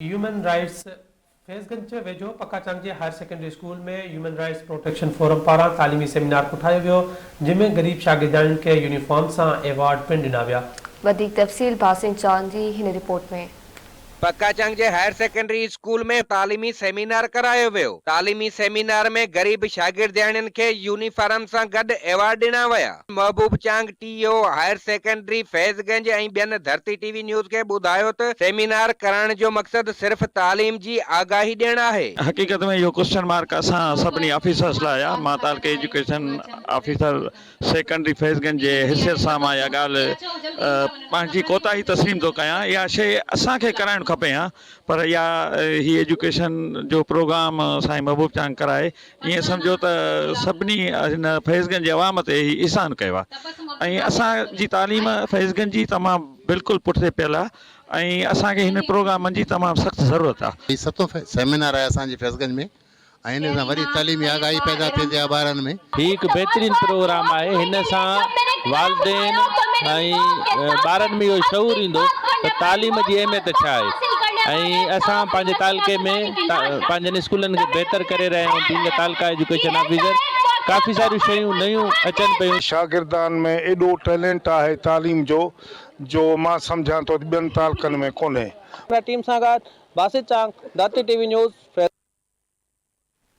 Human rights Faiz Ganj ويجهو پڪاچانگ جي higher secondary school ۾ human rights protection forum پاران تعليمي سيمينار ڪوٺايو ويو، جنهن ۾ غريب شاگردياڻين کي يونيفارم سان ايوارڊ پڻ ڏنا ويا. وڌيڪ تفصيل باسط چان جي هن رپورٽ ۾. پڪاچانگ جي هائر سيڪنڊري اسڪول ۾ تعليمي سيمينار ڪرايو ويو، تعليمي سيمينار ۾ غريب شاگردياڻين کي يونيفارم سان گڏ ايوارڊ ڏنا ويا. Mehboob Chang T O higher secondary Faiz Ganj ۽ ٻين ڌرتي ٽي وي نيوز کي ٻڌايو ته سيمينار ڪرائڻ جو مقصد صرف تعليم جي آگاهي ڏيڻ آهي. حقيقت ۾ اهو ڪوسچن مارڪ اسان سڀني آفيسرس لاء آهي. مان تعلقي education officer secondary Faiz Ganj جي حيثيت سان مان اها ڳالهه پنهنجي ڪوتاهي تسليم ٿو ڪيان. اها شيء اسان کي ڪرائڻ کپي ها پر اها هي ايجوڪيشن جو پروگرام سائين محبوب چانگ ڪرائي ائين سمجهو ته سڀني هن فيض گنج جي عوام تي هي احسان ڪيو آهي ۽ اسان جي تعليم فيض گنج جي تمام بلڪل پٺتي پيل آهي ۽ اسان کي هن پروگرامن جي تمام سخت ضرورت آهي. هي ستون سيمينار آهي اسان جي فيض گنج ۾ ۽ ان سان وڏي تعليمي آگاهي پيدا ٿيندي آهي ٻارن ۾. هي هڪ بهترين پروگرام آهي هن سان والدين ۽ ٻارن ۾ اهو شعور ايندو ته تعليم جي اهميت ڇا آهي ۽ اسان پنهنجي تعلقي ۾ پنهنجن اسڪولن کي بهتر ڪري رهيا آهيون بينگ تعلقه ايجوڪيشن آفيسر ڪافي ساريون شيون نيون اچن پيون. شاگردان ۾ ايڏو ٽيلنٽ آهي تعليم جو جو مان سمجهان ٿو ته ٻين تعلقن ۾ ڪونهي. ٽيم سان گڏ Basit Chang, Dharti T V news, Faizabad.